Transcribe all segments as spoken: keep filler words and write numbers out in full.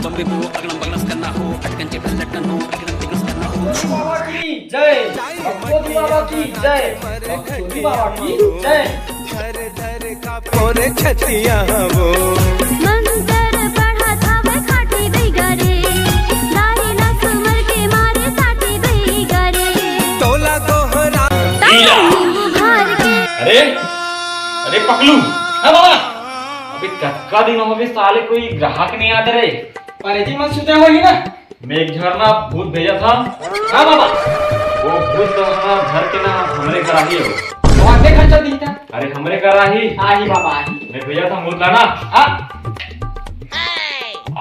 बम्बे को अगड़म बगड़स करना हो, अटकन के पहले लटकन हो, अगड़म बगड़स करना हो। बाबा की जय। भगवती बाबा की जय। भगवती बाबा की जय। ओरे छतिया वो। मंतर पढ़त हवे खाटी बइगा रे, दाई ला सुमर के मारे साटी बइगा रे। तोला दोहरा। ताऊ घर के। अरे, अरे पकलू। हाँ बाबा। अबे कतका दिन हो गए साले कोई ग्राहक नहीं आते रे। अरे जी मन सुते होही ना। मैं एक झन ना भूत भेजत हंव। हाँ बाबा। वो भूत तो हमार घर के ना हमरे करा ही हो। वहाँ के खर्चा दी था। अरे हमरे करा ही। आही बाबा आही। मैं भेजत हंव भूत ला ना। हाँ।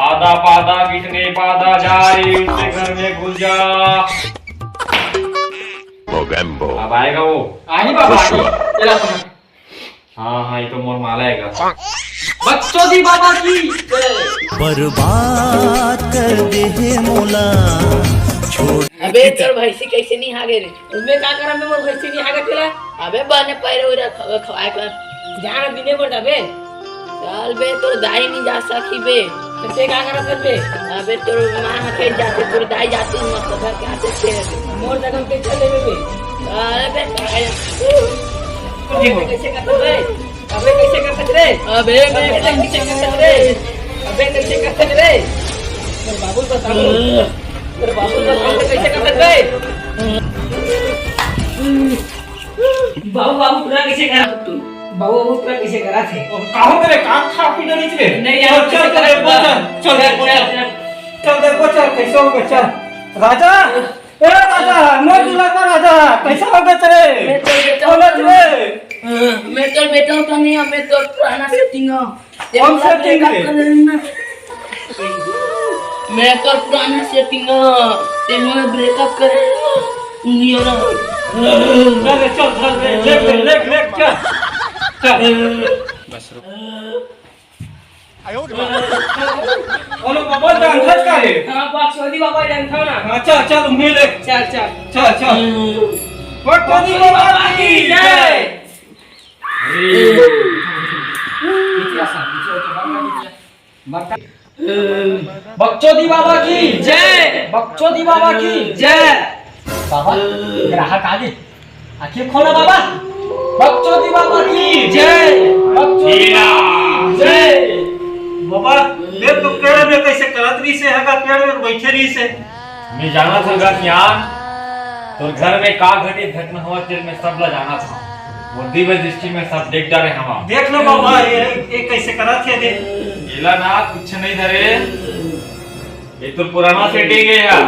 आदा पादा कितने पादा जा रे उसके घर में घुस जा। मोगैम्बो। अब आएगा वो। आही बाबा आही। चला तुम। हाँ हाँ, ये तो मोर माला है का। बकचोदी बाबा की जय। बर्बाद कर दे हे मोला। छोड़। अबे तोर भैंसी कैसे नहीं हागे रे? उनमें का करम में मोर भैंसी नहीं हागे तेला? अबे बने पैरे उरे खवाए कर। जान बिने बोल अबे। चल बे, तोर दाई नहीं जा सकी बे। तो ते का करत बे? अबे तोर माँ ह खेत जाथे, तोर दाई जाथे मस्त घर के आते खेत। मोर जगह पे चल लेबे बे। अरे बे, अबे कैसे करत बे? अबे कैसे करत रे? अबे अबे कैसे करत रे? अबे कैसे करत रे? तोर बाबू बता। तोर बाबू बता कैसे करत बे? बाबू, बाबू, पूरा कैसे करा तू? बाबू, बाबू, पूरा कैसे करा थे? काहो करे? का खा पी डरी थे? नहीं यार, चल, चल, चल, चल, चल, चल, चल, चल, चल, कैसे हो, चल। राजा, ए राजा, मैं दुल्हा का राजा, कैसा हो गया तेरे? मैं तो बेटा बोला हूँ। तेरे? मैं तो बेटा हूँ, तो नहीं, मैं तो पुराना सेटिंग हूँ। कौन सा setting breakup है? कर लेना। मैं तो पुराना सेटिंग है, तेरे में ब्रेकअप कर लियो ना। चल, चल, चल, ले, ले, ले, ले, चल। चल। बस रुक। ओलो बाबा, डंखत का है? हाँ, बकचोदी बाबा, डंखा ना। हाँ, चल, चल, उन्हें ले। चल, चल। चल, चल। बकचोदी बाबा की जय। बकचोदी बाबा की जय। बकचोदी बाबा की जय। बाबा, ग्राहक आ गे। आँखी खोला बाबा। बकचोदी बाबा की जय। बकचोदी बाबा की जय। बाबा, देख तो पेड़ में कैसे करत रही से, हगा पेड़ में बैठे रही से। मैं जानत हंव गा सियान, तोर घर में का घटित घटना होवत तेल मैं सब ला जानत हंव। मोर दिव्य दृष्टि में सब देख डारे हंव। देख लो बाबा, ये, ये कैसे करत हे दे। एला ना कुछ नहीं धरे, ये तो पुराना सेटिंग है यार।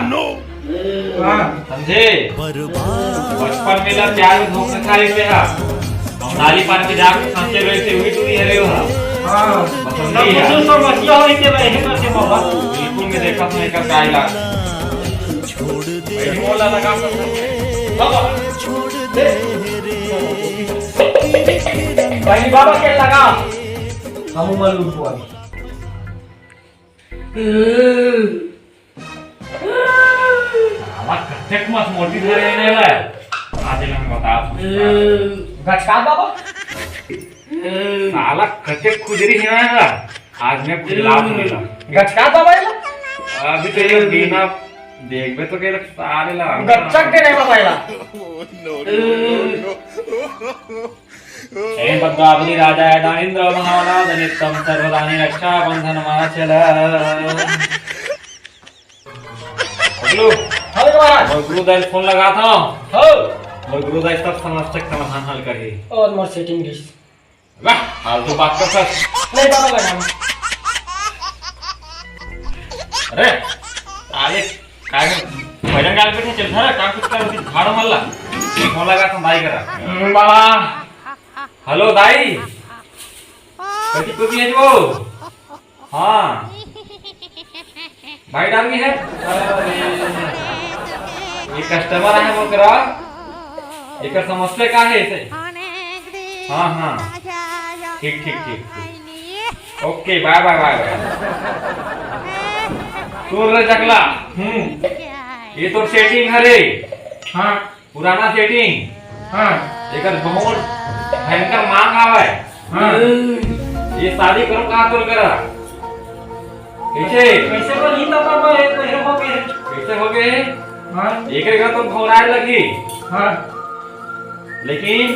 हाँ। समझे? बचपन में ला प्यार में धोखा खा लेते हैं। नाली पार के जाके सांचे बैठे हुई टूरी हरे हो। हाँ। मतलब ना नहीं कुछ यार। समस्या होई के रहे करके बाबा। बिल्कुल मैं देखा हूँ एकर का इलाज। छोड़ दे। भाई मोला लगा सकते हैं। बाबा। छोड़ दे रे। भाई बाबा के लगा। हम उमर लूट हुआ। साला कतेक मस मोटी धरे ने रे। आज इला मैं बता दूं। गचका बाबा। साला कतेक खुजरी हे ना रे। आज मैं खुजला दूं एला। गचका बाबा एला। अभी तो ये बिना देखबे तो के सारे ला। गच्चक दे रे बाबा एला। हे बद्दावली राजा दानिंद्र महाराज नित्यम सर्वदानी रक्षा बंधन माचल। हेलो। हेलो महाराज। मोर गुरुदाई फोन लगा था। हो। मोर गुरुदाई सब समस्या के समाधान हल करही। और मोर सेटिंग भी। वाह, फालतू बात कर सर। नहीं बाबा लगा। अरे, आगे काय भजन गाल पे चल धरा काम कुछ कर झाड़ मल्ला। फोन लगा था दाई करा। बाबा। हेलो दाई। कति कुछ है वो? हाँ। भाई डाल के है। ये कस्टमर है वो करा। एकर समस्या का है इसे? हाँ हाँ। ठीक ठीक ठीक ठीक। ओके बाय बाय बाय बाय। तोर रे जगला। हम्म। ये तो सेटिंग हरे। हाँ। पुराना सेटिंग। हाँ। एकर बहुत भयंकर मांग आवे। हाँ। ये शादी करो कहाँ तोर करा? कैसे? कैसे बोलही त बाबा, ये कैसे हो गए? कैसे हो गए? हाँ। एकरे का तो घबराए लगी। हाँ। लेकिन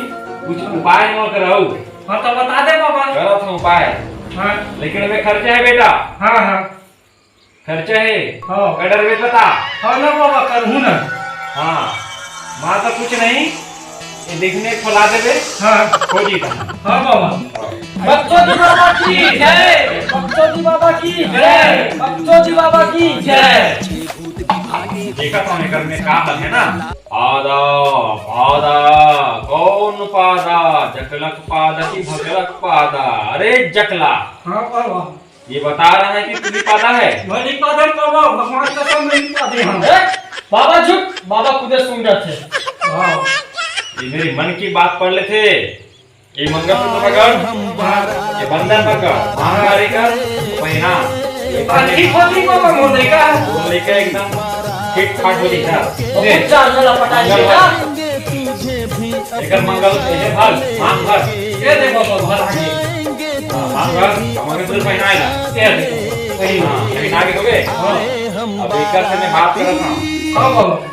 कुछ उपाय मोर कराऊ। हाँ, तो बता दे बाबा। करत हूँ उपाय। हाँ। लेकिन एमे खर्चा है बेटा। हाँ, हाँ। खर्चा है। हाँ। का डरबे बता। हाँ ना बाबा, करहूँ ना। हाँ। माँ तो कुछ नहीं, ये देखने खोला देबे। हाँ। खोजी था। हाँ बाबा। बक्चौदी बाबा की जय, बक्चौदी बाबा की जय, बक्चौदी बाबा की जय। देखा था एकर में का हल है ना। पादा, पादा, कौन पादा? जकलक पादा की भकलक पादा? अरे जकला, हाँ बाबा। ये बता रहा है कि तू भी पादा है। मैं नहीं पादा बाबा, भगवान कसम नहीं पादे हम। ए, बाबा झूठ, बाबा खुदे सुन रहे थे। हाँ। ये मेरी मन की बात पढ़ लेथे। ये मंगलसूत्र पकड़, ये बंधन पकड़, मांग हार एकर पहिना। ये पानी खोली बाबा मोर लइका। मोर लइका एकदम फिट फाट हो दिखा। बहुत चाल चला पटा मंगल लिया। एकर मंगल, ये भर, मांग भर। ये देखो तो भर आगे। हाँ, मांग भर, मंगलसूत्र पहिनाए ला। ये देखो, पहिना। हाँ, पहिना के दोगे? हाँ। अब एकर से मैं बात करत हूँ। हाँ, बोलो।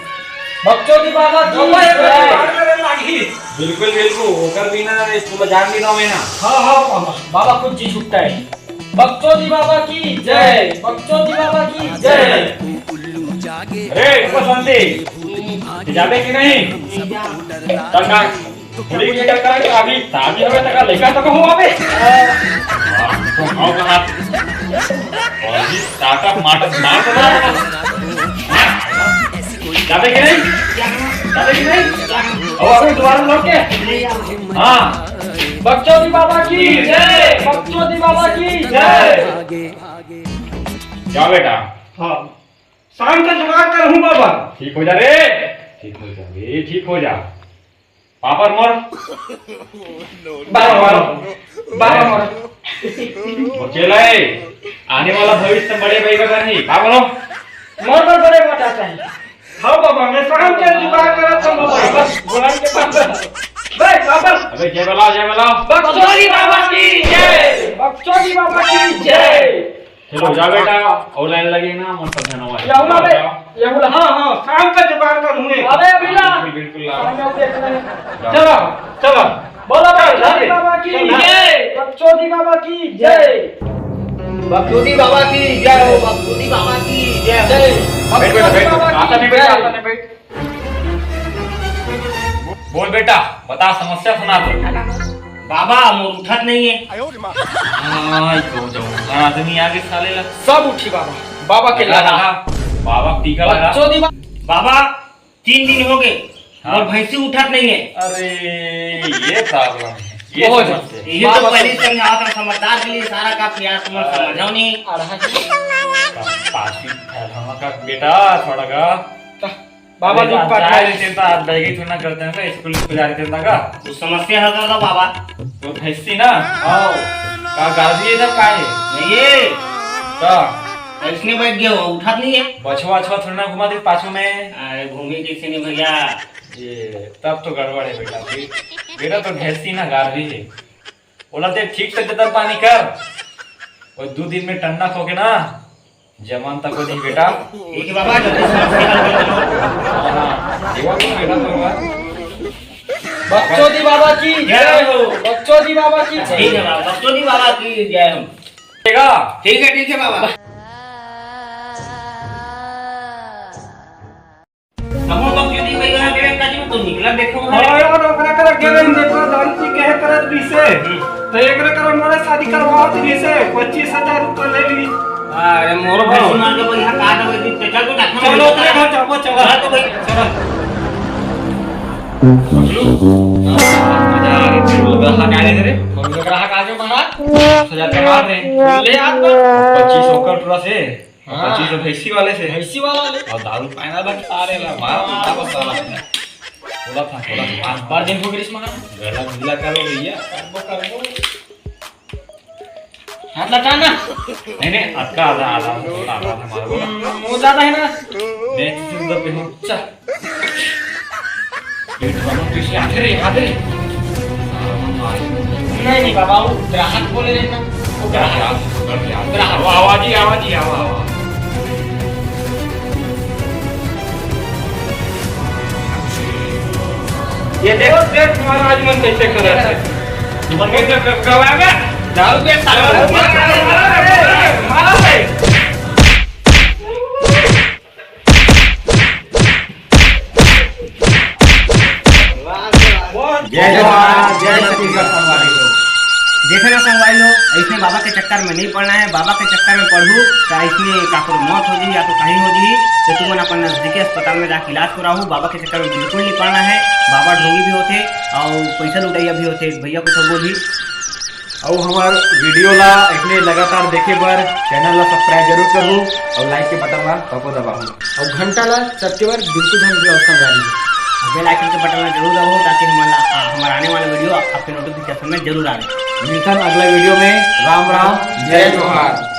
बक्चौदी बाबा की बाबा, ये जय। बात करे लागी। बिल्कुल, बिल्कुल, ओकर बिना ये स्कूल जान नहीं रहा मैं ना। हाँ, हाँ, बाबा, बाबा खुद जी छुट्टा है। बक्चौदी बाबा की जय, बक्चौदी बाबा की जय। अरे, ऊपर शांति, जाबे कि नहीं? तब का, थोड़ी की चक्कर है, अभी शादी होवे तक लेकर तक हो अबे। तो आओ कहाँ? अभी टाटा मार, मार तो मार। जाबे कि नहीं? जाबे कि नहीं? ओ, अबे दोबारा लौट के। हाँ। बक्चौदी बाबा की जय, बक्चौदी बाबा की जय। क्या बेटा? हाँ, शाम का जुगाड़ करहूँ बाबा। ठीक हो जा रे, ठीक हो जा रे, ठीक हो जा। पापड़ मोर। बाबा मोर। बाबा मोर। वो चेला है, आने वाला भविष्य में बड़े भाई का नहीं। पापड़ मोर। मोर बर बड़े मोटा चाहिए। हाँ बाबा, मैं शाम के जुगाड़ करत हूँ बाबा। बस, गुलाम के पास बस। बे, बाबा। अबे, जय बोलाओ, जय बोलाओ। बक्चौदी बाबा की जय। बक्चौदी बाबा की जय। चलो, जा बेटा, और लाइन लगे ना, मत समझाना हुआ। या हुआ बे, या हुआ। हाँ, हाँ, शाम का जुगाड़ करूँगे। अबे, अभी ला। बिल्कुल, बिल्कुल ला। शाम में देख लेंगे। चलो, चलो। बोलो, बक्चौदी बाबा की जय। बक्चौदी बाबा की जय। बक्चौदी बाबा की जय हो, बक्चौदी बाबा की जय। जय। बैठ, बैठ, बैठ। बक्चौदी बाबा की आता नहीं, बैठ, जय। आता नहीं, बैठ। बोल बेटा, बता, समस्या सुना दे। बाबा, मोर उठत नहीं है। हाँ, तो जो ऊपर आदमी आगे साले ला। सब उठी बाबा, बाबा के लगा, लगा। लगा। बाबा टीका लगा। बक्चौदी बा- बाबा, तीन दिन हो गए हाँ। और भैंसी उठत नहीं है। अरे, ये प्रॉब्लम है, ये बहुत समस्या है। ये तो बाबा पहले से समझावा था, समझदार के लिए सारा काम किया, तुम हाँ। समझाओ नहीं। अढ़ा पाँच दिन फैलावा का बेटा, थोड़ा का। बाबा अरे, दुख आज पाट जा ले। रहे थे, तो आज बैग ही थोड़ा करते हैं, तो स्कूल, स्कूल जा रहे थे, का? कुछ समस्या है तो बाबा। तो भैंसी ना? हाँ। का गाड़ी है ना, का है? नहीं है। का? इसने बैठ गया हो, उठा नहीं है। बछवा, बछवा थोड़ा ना घुमा दे पाछू में। अरे, घूमी किसी ने भैया? ये तब तो गड़बड़ है बेटा, फिर बेटा तो भैंसी ना गारवी है, ओला ते ठीक से जतन पानी कर, और दो दिन में टन्ना खो के ना जमान तक नहीं बेटा। ठीक है बाबा, जल्दी से समस्या हल कर दो। हाँ, देवा को बेटा तो बक्चौदी बाबा की जय हो। बक्चौदी बाबा की जय। ठीक है बाबा, बक्चौदी बाबा की जय हो। ठीक है, ठीक है, ठीक है बाबा। कमो बक जदी बैगन के काजी में तो निकला देखो है। हाँ यार, ओकरा करा गेले देखो, दारू पी के है करत पीसे। तो एकरे करा मोरे शादी करवाओ तो जैसे पच्चीस हजार रुपये ले ली। अरे मोर भाई सुना के भाई, यहाँ कहा था भाई, चल तो देखो। चलो, चलो, चलो, चलो। चलो तो भाई। चलो। मजा आ गई, फिर वो ग्राहक आ गए रे। और वो ग्राहक आ गए महाराज, दस हजार का माल दे। ले आप तो। पच्चीस सौ का टुरा से। हाँ। पच्चीस तो भैंसी वाले से। भैंसी वाला ले। और दारू पायना बन आ रहे ला, मार, मार, मार, साला। थोड़ा था, थोड़ा था, मार। बार दिन को ग्रीस मना। गला ढीला करो भैया, करबो, करबो। हाथ लटा ना। नहीं, नहीं, अटका आधा, आधा, आधा, आधा मारो। हम्म, वो ज्यादा है ना। नहीं, तुम दबे हो। चल। पेट भरो, पीछे आते रे, आते रे। नहीं, नहीं बाबा, वो ग्राहक बोले रहना। आवा, आवा जी, आवा जी, आवा, आवा। ये देखो, देख महाराज मन कैसे करत हे। तुमन के तो क-, कब आवे? दारू के साथ। मारो, मारो, मारो, मारो, मारो। जय जोहार, जय छत्तीसगढ़ संगवारी हो। देखे ना संगवारी हो, अइसने बाबा के चक्कर में नहीं पड़ना है। बाबा के चक्कर में पड़हू तो अइसने काकरो मौत हो जी या तो कहीं हो जी, तो तुमन अपन नजदीकी अस्पताल में जाके इलाज कराहू। बाबा के चक्कर में बिल्कुल नहीं पड़ना है। बाबा ढोंगी भी होथे और पैसा लुटैया भी होथे। भैया कुछ बोलही। अउ हमर video ला अइसने लगातार देखे बर channel ला subscribe जरूर करहू अउ like के button ला तको दबाहू। अउ घंटा ला सबके बर बिल्कुल झन भूलव संगवारी हो। अउ bell icon के button ला जरूर दबाहू ताकि हमन ला, आ, हमर आने वाला video आपके notification में जरूर आवे। मिलथन अगला video में। राम राम, जय जोहार।